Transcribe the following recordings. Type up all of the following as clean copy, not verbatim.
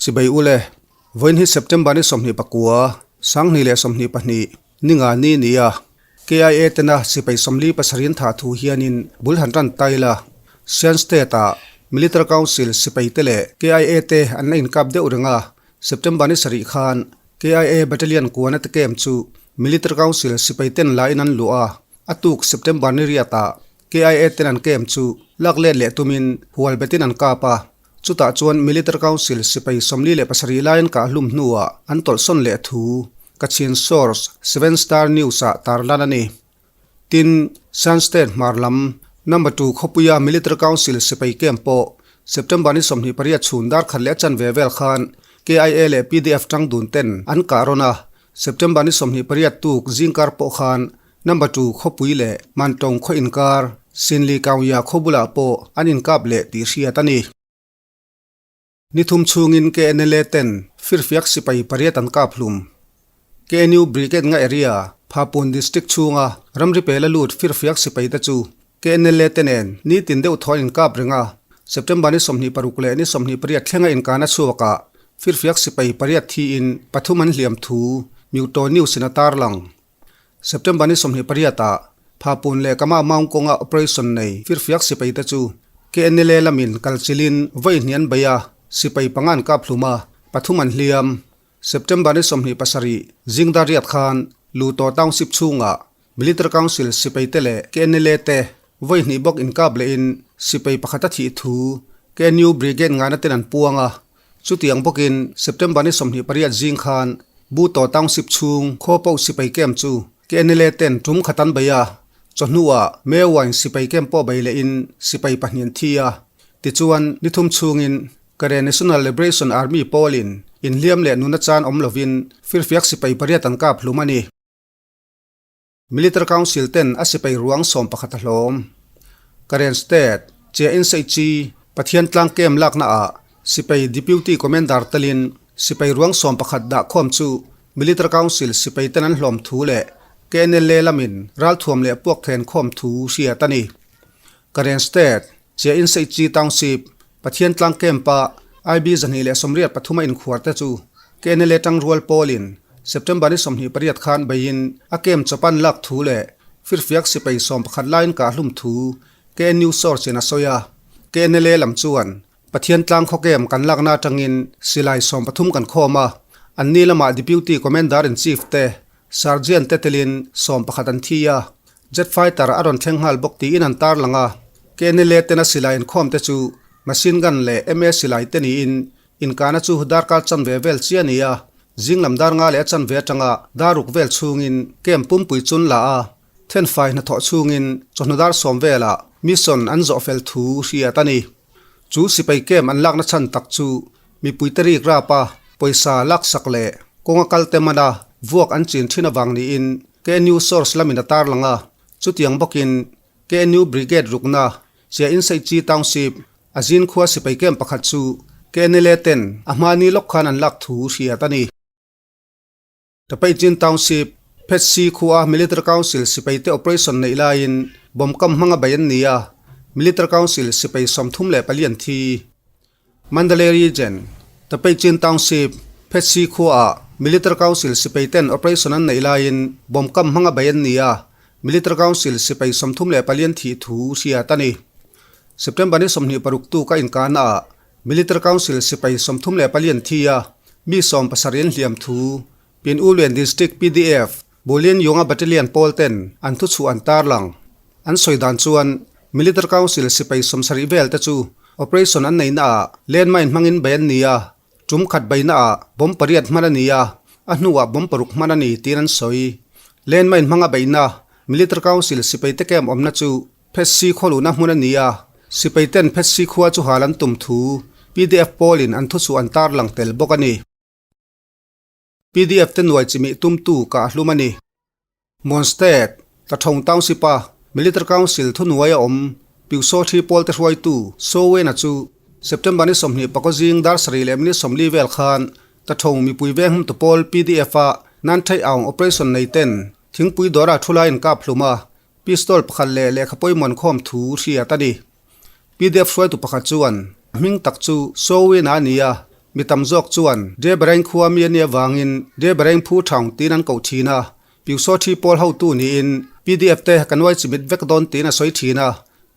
Chibai ule, vawiin hi September ni 29, 2022, ni nga ni ni a, KIA tena sipai 47 in thah thu hianin bul han tan ta ila. Shan State ah Military Council sipai te leh KIA te an la inkap deuh reng a, September ni sarih khan KIA Battalion kuana te camp chu Military Council sipai ten la in an luah a, a tuk September ni riat ah KIA ten an camp chu lak let leh tumin hual betin an kap a, chutah chuan Military Council sipai 47 laiin kah hlum hnuah an tawlhsawn leh thu Kachin source Seven Star News ah tarlan a ni. Tin, Shan State hmar lam Number Two khawpuia Military Council sipai camp pawh September ni 28 chhun dar khat leh a chanve vel khan KIA leh PDF tang dun ten an kah rawn a, September ni 28 tuk zingkar pawh khan Number Two khawpui leh Mantawng khaw inkar Sinli Kauya khaw bulah pawh an inkap leh tih hriat a ni. Ni thum chhungin KNLA ten firfiak sipai pariat an kap hlum. KNU Brigade nga area Phapun District chhunga ramri pela lut firfiak sipai te chu KNLA te nen nitin deuh thaw an inkap reng a, September ni 26 leh ni 28 thlenga inkana chhuakah firfiak sipai pariat thiin pathum an hliam thu Myuto News in a tarlang. September ni 28 ah Phapun leh Kama Maung kawnga operation nei firfiak sipai te chu KNLA lamin kalchilin vawi hnih an bei a, sipai panga an kap hlum a, pathum an hliam. September ni 27 zingdar riat khan Luto Township chhungah Military Council sipai te leh KNLA te vawi hnih bawk inkap lehin sipai pakhat a thih thu KNU Brigade ngaina ten an puang a, Chutiang bawkin September ni 28 zing khan Buto Township chhung khaw pawh sipai camp chu KNLA ten tum khat an bei a, chawhnuah Mewine sipai camp pawh bei lehin sipai pahnih an thi a. Tichuan, ni thum chhungin Karen National Liberation Army pawlin inhliam leh nuna chan awm lovin firfiak sipai pariat an kap hlum a ni. Military Council ten a sipai ruang 11 a hlawm. Karen State, Chia Insei Chi, Pathian tlang camp lakna ah sipai Deputy Commander telin sipai ruang 11 dah khawm chu Military Council sipai ten an hlawm thu leh KNLA lamin ralthuam leh puak then khawm thu hriat a ni. Karen State, Chia Insei Chi Township, Pathian tlang camp ah IB 283 a inkhuar te chu KNLA tangrual pawlin September ni 28 khan beiin a camp chawpan lak thu leh firfiak sipai 11 laiin kah hlum thu KNU source in a sawi a. KNLA lam chuan Pathian tlang khaw camp kan lakna atangin silai 13 kan khawm a, anni lamah Deputy Commander in Chief te, Sergeant te telin 11 an thi a, Jet fighter a rawn thleng nghal bawk tiin an tarlang a. KNLA tena silai inkhawm te chu machine gun leh MA silai te niin inkahna chu darkar chanve vel chiah a ni a. Zing lam dar nga leh a chanve atanga dar ruk vel chhungin camp pumpui chun la a, thenfai hnathawh chhungin chawhnu dar 10 velah mission an zawh fel thu hriat a ni. Chu sipai camp an lakna chhan tak chu mipui te rik rap a, pawisa laksak leh kawnga kal te mana vuak an chin thin avang niin KNU source lamin a tarlang a, chutiang bawkin KNU Brigade rukna Chia Insei Chi Township a zin khua sipai camp pakhat chu KNLA ten a hmani lawk khan an lak thu hriat a ni. Tapeichin Township, Phetsi khua Military Council sipai te operation neih laiin bomb kam hmanga bei an ni a, Military Council sipai 34 an thi. Mandalay Region, Tapeichin Township, Phetsi khua Military Council sipai ten operation an neih laiin bomb kam hmanga bei an ni a, Military Council sipai 34 an thih thu hriat a ni. September ni 26 tu ka inkahna ah Military Council sipai 34 an thi a, mi 70 an hliam thu Pin U Luen District PDF Bulin Yonga Battalion pawl ten an thu chhuah an tarlang. An sawi dan chuan Military Council sipai 70 vel te chu operation an neihna ah landmine hmangin bei an ni a, tum khat beihna ah bomb pariat hman a ni a, a hnuah bomb paruk hman a ni tiin an sawi. Landmine hmanga beihna Military Council sipai te camp awmna chu Phetsi khawluhna hmun a ni a, sipai ten Phetsi khua chu hal an tum thu PDF pawlin an thu chhuah an tarlang tel bawk a ni. PDF te nuai chimih tumtu kah hlum a ni. Mon State, Tathong Township a Military Council thunuai a awm Piusaw thi pawl te hruaitu Sowen-a chu September ni 24 zing dar sarih leh minute 40 vel khan Tathong mipui veng hum tu pawl PDF a Nan Thai Aung operation nei ten thingpui dawra thu laiin kap hlum a, pistol pakhat leh lehkha pawimawh khawm thu hriat a ni. PDF hruaitu pakhat chuan hming tak chu Sowen-a a ni a. Mi tam zawk chuan Debreng khua mi a nih avangin Debreng Phu Thaung tiin an koh thin a. Piusaw thi pawl hotu niin pdf te ka nuai chimit vek dawn tiin a sawi thin a,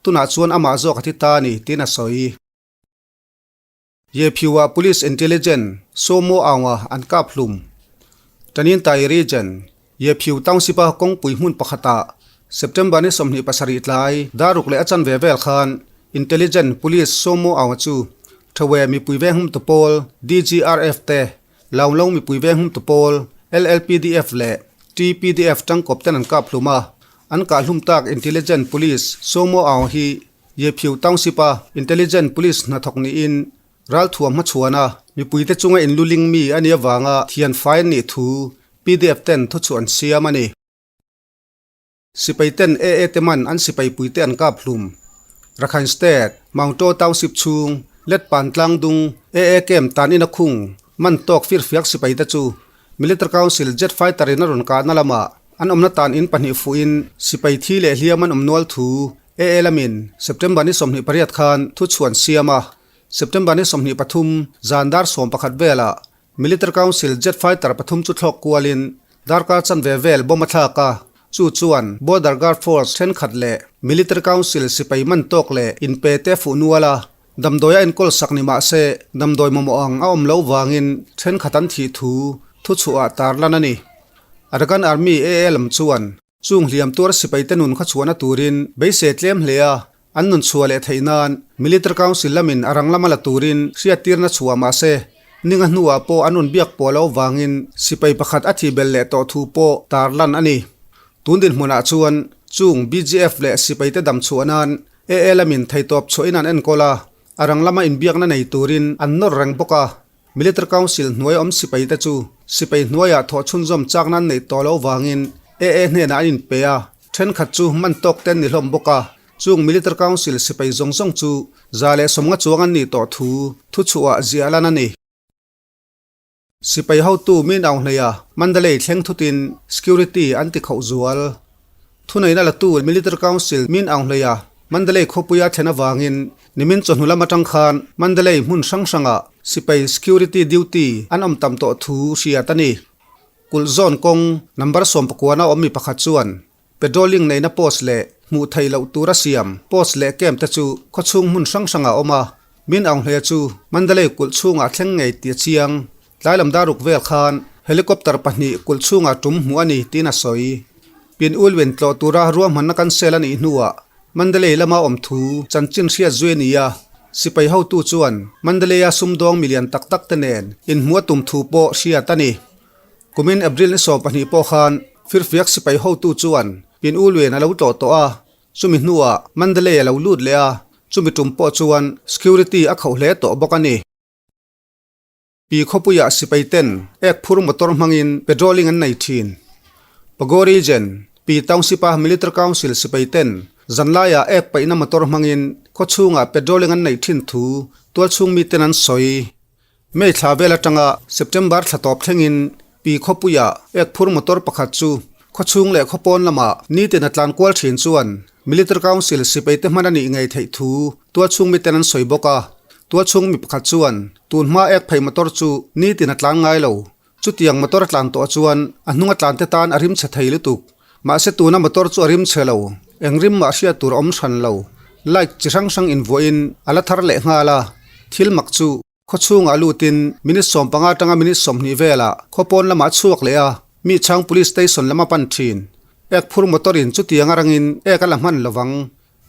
tunah chuan amah zawk a thi ta a ni tiin a sawi. Yephiu ah Police Intelligence Somo Aung-a an kap hlum. Tanintai Region, Yephiu Township a kawngpui hmun pakhatah September ni 27 tlai daruk leh a chanve vel khan Intelligence Police Somo Aung-a chu Thawe mipui venghumtu pawl DGRF te Launglo mipui venghumtu pawl LLPDF leh TPDF tangkawp ten an kap hlum a, an kah hlum tak Intelligence Police Somo Aung hi Yephiu Township a Intelligence Police hnathawk niin ralthuam hmachhuan a, mipuite chunga inluling mi a nih avanga thian fai an nih thu pdf ten thuchhuah an siam a ni. Sipai ten AA te man an sipai puite an kap hlum. Rakhine State, Maungtaw Township chhung, Letpan tlangdung, AA camp tan in a khung, man tawk firfiak sipai te chu Military Council jet fighter in a rawn kahna lamah an awmna tan in pahnih fuhin sipai thi leh hliam an awm nual thu AA lamin September ni 28 khan thuchhuan siam a. September ni 23 zan dar 11 velah Military Council jet fighter pathum chu thlawk kualin darkar chanve vel bomb a thlak a, chu chuan Border Guard Force thenkhat leh Military Council sipai man tawk leh inpe te fuh nual a, damdawi a enkawl sak ni mah se damdawi mamawh ang a awm loh vangin thenkhat an thih thu thuchhuah ah tarlan a ni. Arakan Army AA lam chuan Chung hliam tuar sipaite nun kha chhuahna turin beisei tlem hle a, an nun chhuah leh theih nan Military Council lamin a rang lama la turin hriattirna chhuah mah se, ninga hnuah pawh an rawn biak pawh loh vangin sipai pakhat a thih belh leh tawh thu pawh tarlan a ni. Tun dinhmunah chuan chung BGF leh sipaite dam chhuah nan AA lamin theitawp chhuahin an enkawl a, a rang lama inbiakna nei turin an nawr reng bawk a. Military Council hnuai awm sipaite chu sipai hnuaiah thawh chhunzawm chak nan neih tawh loh vangin AA hnenah an inpe a, thenkhat chu man tawk te an ni hlawm bawk a, chung Military Council sipai zawng zawng chu 150 chuang an nih tawh thu thuchhuah ziah lan a ni. Sipai hotu Min Aung Hlei-a Mandalay thleng thutin security an ti khauh zual. Thuneihna latu Military Council Min Aung Hlei-a Mandalay khawpuia thlen avangin nimin chawhnu lam atang khan Mandalay hmun hrang hrangah sipai security duty an awm tam tawh thu hriat a ni. Kulh zawn kawng number sawmpakuana awm mi pakhat chuan patrolling neihna post leh hmuh theih loh tura siam post leh camp te chu khawchhung hmun hrang hrangah a awm a, Min Aung Hlei-a chu Mandalay kulh chhungah thleng ngei tih a chiang. Tlai lam daruk vel khan helicopter pahnih kulh chhungah tum hmuh a ni tiin a sawi. Pin Ulwin tlawh tura ruahmanna cancel a nih hnuah Mandalay lama awm thu chanchin hriat zui a ni a, sipai hotu chuan Mandalay-a sumdawng milian tak tak te nen inhmuh a tum thu pawh hriat a ni. Kumin April ni 12 pawh khan firfiak sipai hotu chuan Pin Ulwin a lo tlawh tawh a, chumi hnuah Mandalay a lo lut leh a, chumi tum pawh chuan security a khauh hle tawh bawk a ni. Pi khawpuiah sipai ten ek phur motor hmangin patrolling an nei thin. Pago Region, Pi Township-a Military Council sipai ten zanlaiah ek paihna motor hmangin khawchhungah patrolling an neih thin thu tualchhung miten an sawi. May thla vel atanga September thla tawp thlengin Pi khawpuiah ek phur motor pakhat chu khawchhung leh khawpawn lamah nitin a tlan kual thin chuan Military Council sipai te hman a nih ngei theih thu tualchhung miten an sawi bawk a. Tualchhung mi pakhat chuan tun hma ek phei motor chu nitin a tlan ngai lo. Chutiang motor a tlan tawh chuan a hnung a tlan te tan a rim chhe thei lutuk. Mahse tuna motor chu a rim chhe lo. Eng rim mah hriat tur a awm hran lo. Light chi hrang hrang invuahin a la thar leh nghal a. Thil mak chu Khawchhungah lutin minute 15 atanga minute 20 velah khawpawn lamah a chhuak leh a, mi chhang Police Station lam a pan thin. Ek phur motor in chutiang a rangin ek a la hman lovang.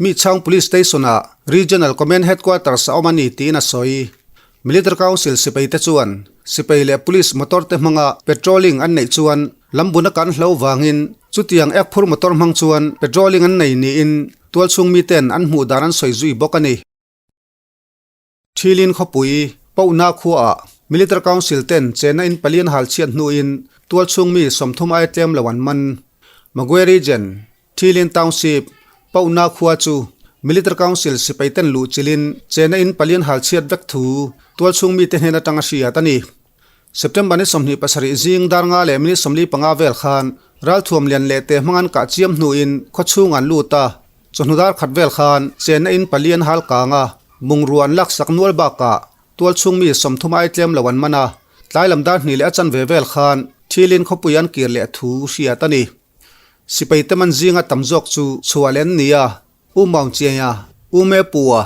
Mi chhang Police Station ah Regional Command Headquarters a awm a ni tiin a sawi. Military Council sipai te chuan sipai leh Police motor te hmanga patrolling an neih chuan lambuna kan hlo vangin chutiang ek phur motor hmang chuan patrolling an nei niin tualchhung miten an hmuh dan an sawi zui bawk a ni. Thilin khawpui Pohna khuaah Military Council ten chenna in palian hal chhiat hnuin tualchhung mi 30 ai tlem lo an man. Magwe Region, Thilin Township, Pohna khua chu Military Council sipai ten luh chilin chenna in palian hal chhiat vek thu tualchhung mite hnen atanga hriat a ni. September ni 27 zing dar nga leh minute 45 vel khan ralthuam lian leh te hmangan kah chiam hnuin khawchhung an lut a, chawhnu dar khat vel khan chenna in palian hal kang a, bungrua an laksak nual bakah. Tualchhung mi 30 ai tlem lo an man a, tlai lam dar hnih leh a chanve vel khan Thilin khawpui an kir leh thu hriat a ni. Sipai te man zinga tam zawk chu chhuah leh an ni a, U Maung Chiaia, U Me Pua,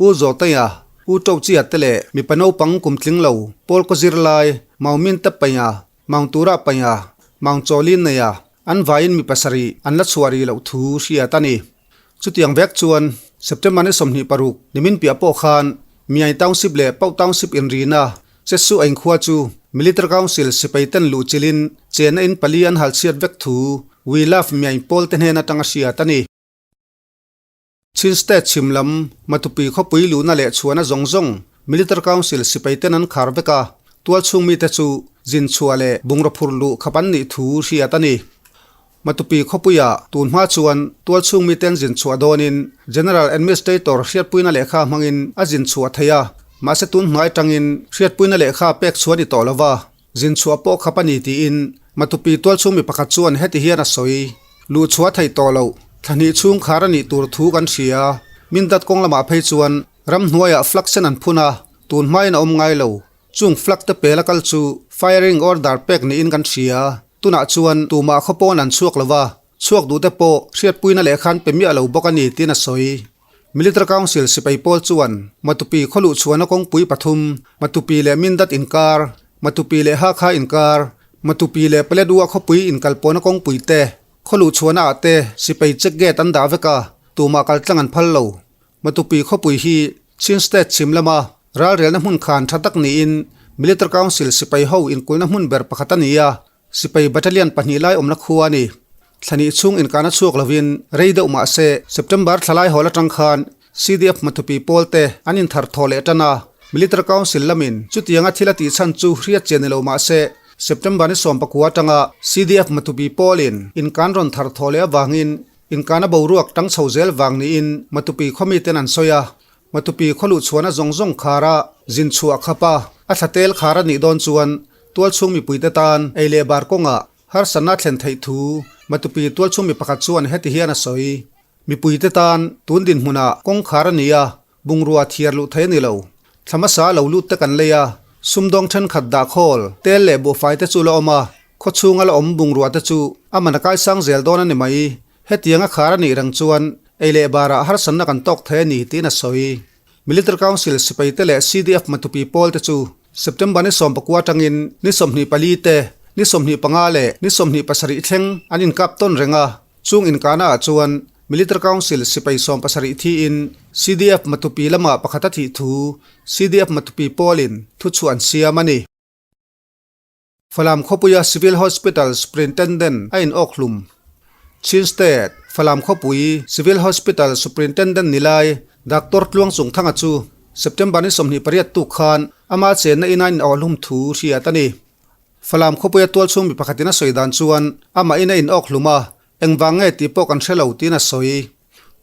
U Zawtaia, U Ṭo Chia te leh mipa naupang kum tling lo Paul Kaw zirlai Maung Min Te Paia, Maung Tura Paia, Maung Chaw Lin Neia an vaiin mi pasarih an la chhuah rih loh thu hriat a ni. Chutiang vek chuan September ni 26 nimin piah pawh khan Miai Township leh Pauh Township inrina Chesu a inkhua chu Military Council sipai ten luh chilhin chenna in pali an hal chhiat vek thu We Love Miai pawl te hnen atanga hriat a ni. Chin State chhim lam Matupi khawpui luhna leh chhuahna zawng zawng Military Council sipai ten an khar vek a, tualchhung mite chu zin chhuah leh bungraw phur luh khap an nih thu hriat a ni. Matupi khawpuiah tun hma chuan tualchhung miten zin chhuah dawnin General Administrator hriatpuina lehkha hmangin a zin chhuah thei a, mahse tun hnuai tangin hriatpuina lehkha pek chhuah a ni tawh lo va. Zin chhuah pawh khap a ni tiin Matupi tualchhung mi pakhat chuan heti hian a sawi. Luh chhuah theih tawh loh, thla hnih chhung khar a nih tur thu kan hria. Mindat kawng lamah phei chuan ramhnuaiah flag sen an phun a, tun hmain a awm ngai lo. Chung flag te pel a kal chu firing order pek niin kan hria. Tunah chuan tumah khaw pawn an chhuak lo va, chhuak duhte pawh hriatpuina lehkha an pe miah lo bawk a ni tiin a sawi. Military Council sipai pawl chuan Matupi khawluh chhuahna kawngpui pathum, Matupi leh Mindat inkar, Matupi leh Hakha inkar, Matupi leh Paletwa khawpui inkalpawhna kawngpui te, khawluh chhuahna ah te sipai check gate an dah vek a, tumah kaltlang an phal lo. Matupi khawpui hi Chin State chhim lama ralrelna hmun khan tha tak niin Military Council sipai ho inkulhna hmun ber pakhat a ni a, Sipai battalion pahnih lai awmna khua a ni. Thlani chhung inkana chhuak lovin rei deuh mah se September thlalai hawl atang khan CDF hmathupi pawl te an inthar thaw leh tan a. Military Council lamin chutianga thil a tih chhan chu hriat chian ni lo mah se September ni 19 atanga CDF hmathupi pawlin inkan rawn thar thaw leh avangin inkana boruak tang chho zel vang niin hmathupi khawmi ten an sawi a. Matupi khawluh chhuahna zawng zawng khara zin chhuah khap a, a thla tel khar a nih dawn chuan tualchhung mipuite tan ei leh bar kawngah harsatna thlen theih thu Matupi tualchhung mi pakhat chuan heti hian a sawi. Mipuite tan tun dinhmunah kawng khar a ni a, bungrua thiar luh thei a ni lo. Thla hmasa lo lut te kan lei a, sumdawng thenkhat dah khawl, tel leh buhfai te chu la awm a, khawchhunga la awm bungrua te chu a man a kaisang zel dawn a ni mai. Hetianga khar a nih reng chuan ei leh barah harsatna kan tawk thei a ni tiin a sawi. Military Council sipai te leh CDF Matupi pawl te chu September ni 19 atangin ni 24 te, ni 25 leh ni 27 thleng an inkap tawn reng a, chung inkahna ah chuan Military Council sipai 70 thiin CDF Matupi lamah pakhat a thih thu CDF Matupi pawlin thuchhuah an siam a ni. Falam khawpuia Civil Hospital Superintendent a inawk hlum. Chin State, Falam khawpui Civil Hospital Superintendent ni lai Doctor Tluang Chungthanga chu September ni 28 tuk khan ama chenna ina inawh hlum thu hriat a ni. Falam khawpuia tualchhung mi pakhatin a sawi dan chuan amah in a inawk hlum a, engvang nge tih pawh kan hre lo tiin a sawi.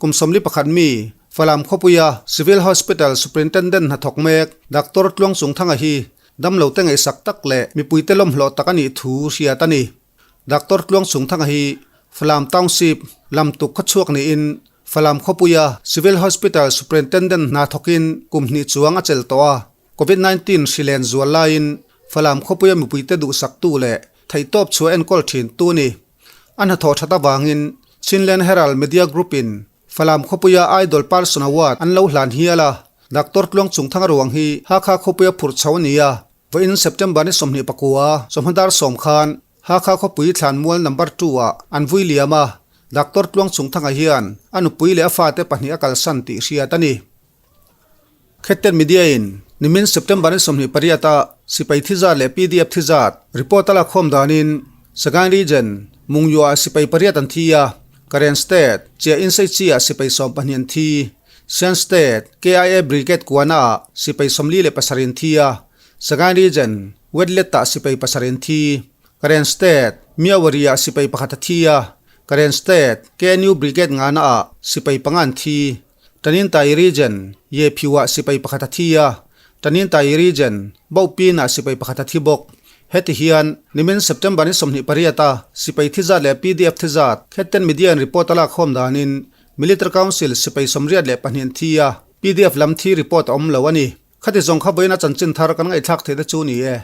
Kum 41 mi, Falam khawpuia Civil Hospital Superintendent hnathawk mek Doctor Tluang Chungthanga hi damlo te ngaihsak tak leh mipuite lawmhlawh tak a nih thu hriat a ni. Doctor Tluang Chungthanga hi Falam Township lamtuk khawchhuak niin Falam khawpuia Civil Hospital Superintendent hna thawkin kum hnih chuang a chelh tawh a. Covid 19 hri len zual laiin Falam khawpuia mipuite duhsaktu leh theihtawp chhuah enkawl thintu a ni. A hnathawh that avangin Chinland Herald Media Group-in Falam khawpuia Idol Person Award an lo hlan hial a, Doctor Tluang Chungthanga ruang hi Hakha khawpuia phurh chho a ni a, vawiin September ni 29 chawhma dar sawm khan Hakha khawpui thlanmual number two-ah an vui liam a, Doctor Tluang Chungthanga hian a nupui leh a fate pahnih a kalsan tih hriat a ni. Khetten Media-in nimin September ni 28 a sipai thi zat leh PDF thi zat report a lakkhawm danin Sagaing Region, Mungyuah sipai pariat an thi a, Karen State, Chiah Inseichi-ah sipai 12 an thi, Shan State, KIA Brigade kuana-ah sipai 47 an thi a, Sagaing Region, Wetlet-ah sipai pasarih an thi, Karen State, Myawaddy-ah sipai pakhat a thi a, Karen State, KNU Brigade ngana-ah sipai panga an thi. Tanintai Region, Yephiuah sipai pakhat a thi a, Tanintai Region, Bopinah sipai pakhat a thi bawk. Heti hian, nimin September ni 28 a sipai thi zat leh PDF thi zat, Khetten Media in report a lak khawm danin, Military Council sipai 82 an thi a, PDF lam thi report a awm lo a ni. Khati zawng kha vawiina chanchin thar kan ngaihthlak theih te chu ni e.